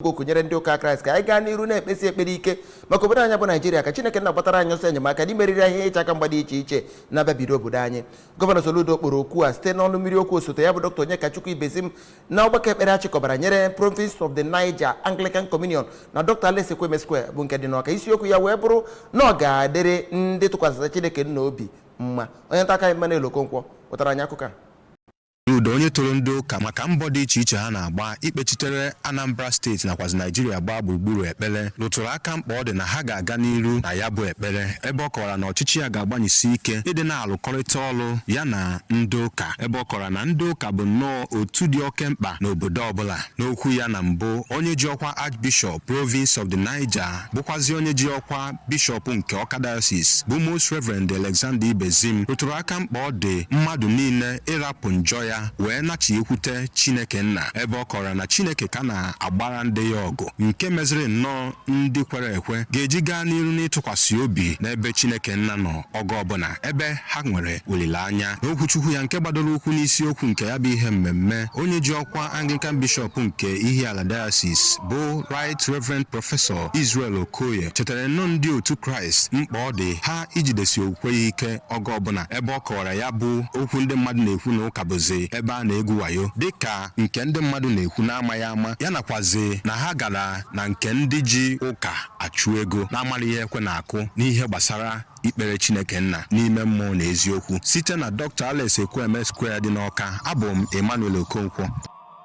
Okwu nyere ndị ụka Kraịst ka anyị gaa n'iru na-ekpesi ekpere ike maka obodo anyị bụ Naijiria, ka Chineke na-agbatara anyị ọsọ enyemaka n'imeriri ahịa ịcha aka mgba dị iche iche na-abịabido obodo anyị. Gọvanọ Soludo kpọrọ okwu a site n'ọnụ mmiri okwu osote ya bụ Dr. Onyekachukwu Ibezim na ọgbakọ ekpere achịkọbara nyere Province of the Niger Anglican Communion na Dr. Alex Ekwueme Square bụ nke dị n'Ọka. Isiokwu ya wee bụrụ na ọ ga-adịrị ndị tụkwasịrị Chineke nna obi mma. Onye nta aka anyị Emmanuel Okonkwo wetara anyị akụkọ a. Soludo, onye toro ndị ụka maka mbọ dị iche iche ha na-agba ikpechitere Anambra Steeti nakwazi Naijiria gbaa gburugburu ekpere, rụtụrụ aka mkpa ọ dị na ha ga-aga n'iru na ya bụ ekpere, ebe ọ kọwara na ọchịchị ya ga-agbanyesi ike ịdị na-alụkọrịta ọrụ ya na ndị ụka, ebe ọ kọwara na ndị ụka bụ nnọọ otu dị oke mkpa n'obodo ọbụla. N'okwu ya na mbụ, onye ji ọkwa Archbishop Province of the Niger, bụkwazi onye ji ọkwa Bishọp nke Ọka Diocese, bụ Most Reverend Alexander Ibezim, rụtụrụ aka mkpa ọ dị mmadụ niile ịrapụ njọ ya wee nachiekwute Chineke nna, ebe ọ kọrọ na Chineke ka na-agbara ndị ya ọgụ, nke meziri nnọọ ndị kwere ekwe ga-eji gaa n'iru n'ịtụkwasị obi n'ebe Chineke nna nọ oge ọbụla ebe ha nwere olileanya. N'okwuchukwu ya nke gbadoro ụkwụ n'isiokwu nke ya bụ ihe mmemme, onye ji ọkwa Anglican Bishop nke Ihiala Diocese bụ Right Reverend Professor Israel Okoye chetara nnọọ ndị otu Kraịst mkpa ọ dị ha ijidesi okwukwe ya ike oge ọbụla, ebe ọ kọwara ya bụ okwu ndị mmadụ na-ekwu na ụka bụzi ebe a na-egwu wayo, dịka nke ndị mmadụ na-ekwu na-amaghị ama ya, nakwazi na ha gara na nke ndị ji ụka achụ ego na-amara ihe ekwe na-akụ n'ihe gbasara ikpere Chineke nna n'ime mmụọ na eziokwu. Site na Dr. Alex Ekwueme Square dị n'Ọka, abụ m Emmanuel Okonkwo.